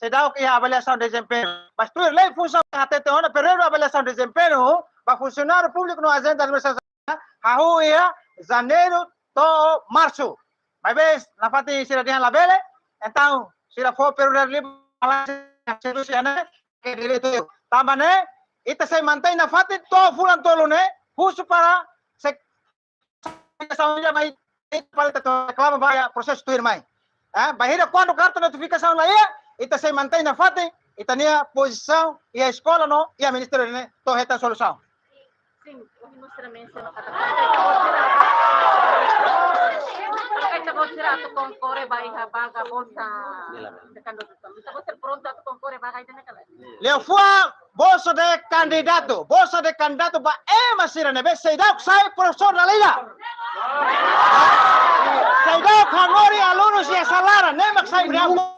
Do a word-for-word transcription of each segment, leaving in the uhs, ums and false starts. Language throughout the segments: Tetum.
seidauk iha avaliasaun dezempeñu. Mas tuir lei funsaun hatete ona períodu avaliasaun dezempeñu ba funsionáriu públiku no ajente administrasaun hahú iha Janeiru to'o Marsu. Maibé nafatin sira dehan labele, entaun sira fó períodu liu ba servisu iha ne'e, ke direitu. Tanba ne'e, ita sei mantein nafatin to'o fulan tolu ne'e, husu para se, para ita reklama ba iha prosesu tuirmai. Eh, bainhira kuandu karta notifikasaun la iha, ita sei mantein nafatin ita-nia pozisaun iha eskola no iha ministériu ne'e to'o hetan solusaun. Sin, ohin mós sira mensiona katak ita-boot sira atu konkore ba iha vaga bolsa de kandidatu. Ita-boot sira prontu atu konkore vaga ida-ne'e ka lae? Liafuan bolsa de kandidatu, bolsa de kandidatu ba ema sira ne'ebé seidauk sai profesór dala ida. Seidauk hanorin alunus iha sala laran, ne'e mak sai kandidatu.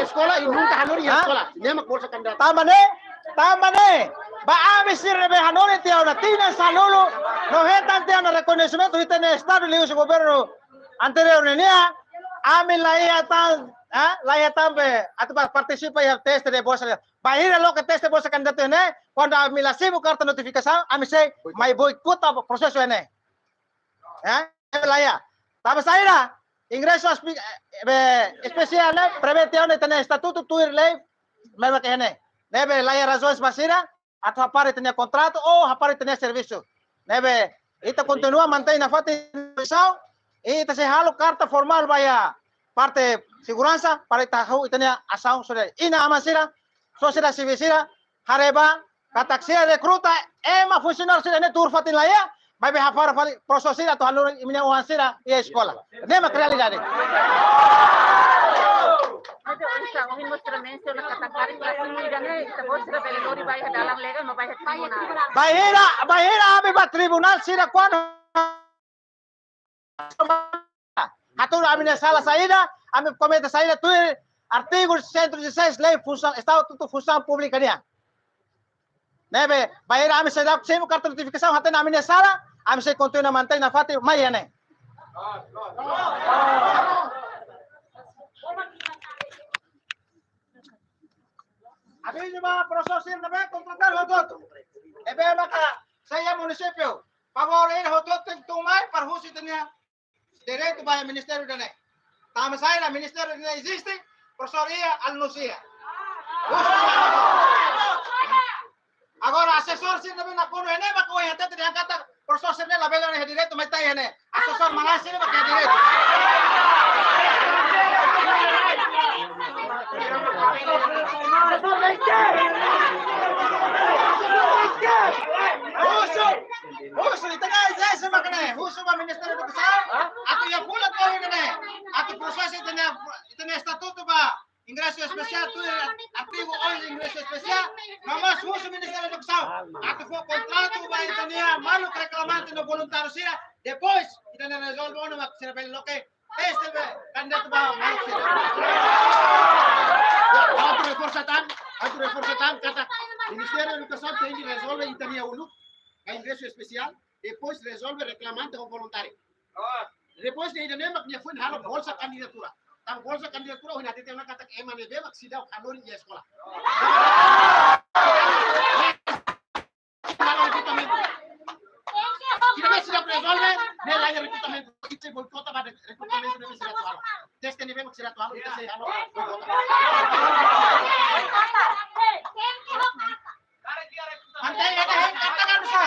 Eskola, i nunka hanorin iha eskola. Ne'e mak bolsa kandidatu. Tanba ne'e, tanba ne'e, ba ami sira ne'ebé hanorin tiha ona tinan sanulu, no hetan tiha ona rekoñesimentu husi ita-nia estadu liuhusi governu anteriór ne'e nian, ami la iha tan, ha? La iha tan be, atu ba partisipa iha teste de bolsa. Bainhira loke teste bolsa kandidatu ne'e, kuandu ami la simu karta notifikasaun, ami sei mai boikota prosesu ne'e. Eh, la iha. Tanba saida, ingresu aspi-, eh, be, espesiál ne'e, prevee tiha ona ita-nia estatutu tuir lei, memang ke ne'e. Ne'ebé la iha razaun ba sira atu hapara ita-nia kontratu ou hapara ita-nia servisu. Ne'ebé, ita kontinua mantein nafatin asaun, i ita sei halo karta formál ba iha parte seguransa, para ita hahú ita-nia asaun sira. Inan-aman sira, sosiedade sivíl sira, haree ba, katak sira rekruta ema funsionáriu sira ne'e tuur fatin la iha, maibé hapara fali profesór sira atu halo imi-nia oan sira iha eskola. Ne'e mak realidade. Entaun, oinsá, ohin mós sira mensiona katak karik la simu ida-ne'e, ita-boot sira bele lori ba iha dalan legál, no ba iha tribunál. Bainhira, bainhira ami ba tribunál sira kuandu hatudu ami-nia sala saida, ami komete saida tuir artigu cento e dezasseis lei funsaun, Estatutu Funsaun Públika nian. Ne'ebé, bainhira ami seidauk simu karta notifikasaun hatene ami-nia sala, ami sei kontinua mantein nafatin mai iha ne'e. Avizu ba profesór sira ne'ebé kontratadu hotu-hotu. Ne'ebé maka sai iha munisípiu. Favór ida hotu-hotu tenke tun mai para husu ita-nia direitu ba iha ministériu ida-ne'e. Tanba saida, ministériu ida-ne'e eziste, profesór iha, alunus iha. Husu. Agora, asesór sira ne'ebé nakonu iha ne'e, mak ohin hatete dehan katak profesór sira ne'e labele iha direitu, maibé iha ne'e. Asesór manas sira mak iha direitu. Husu, husu, ita-nia ezijénsia mak ne'e, husu ba Ministériu Edukasaun, atu iha fulan tolu ne'e, atu prosesu ita-nia, ita-nia estatutu ba ingresu espesiál, tuir artigu onze ingresu espesiál, no mós husu Ministériu Edukasaun atu fó kontratu ba ita-nia maluk reklamante no voluntáriu sira, depois ita-nia rezolve ona mak sira bele loke teste be kandidatu ba maluk sira. Ya, atu reforsa tan, atu reforsa tan katak Ministériu Edukasaun tenke rezolve ita-nia uluk, ba ingresu espesiál, depois rezolve reklamante ho voluntáriu. Depois de ida-ne'e mak nia foin halo bolsa kandidatura. Tanba bolsa kandidatura ohin hatete ona katak ema ne'ebé mak seidauk hanorin iha eskola. Halo rekrutamentu. Ida-ne'e seidauk rezolve, ne'e laiha rekrutamentu. Ita boikota ba rekrutamentu ne'ebé sira atu halo. Teste ne'ebé mak sira atu halo, ita sei halo boikota. Mantein, ita hein katakan sa.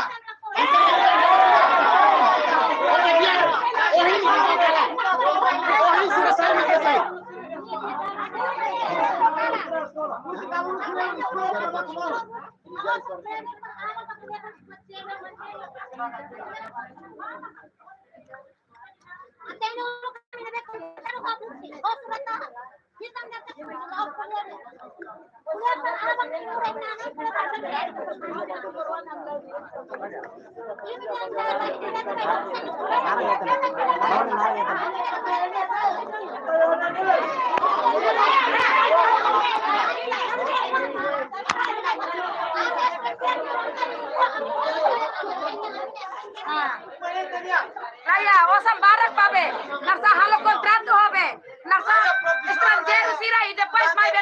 Ah. Laiha, osan barak ba be. Nasa halo kontratu ho be. Nasa estranjeiru sira i depois mai be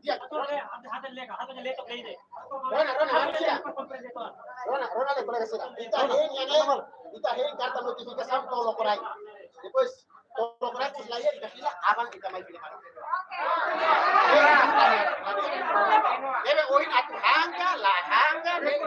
Dia, rona, rona, rona, rona, rona, kolega sira. Ita hein, ita hein karta notifikasaun to'o lokraik. Depois, to'o lokraik, depois la iha, ita fila, aban ita mai fila. Ne'ebé ohin atu hangga, la hangga, ne'e.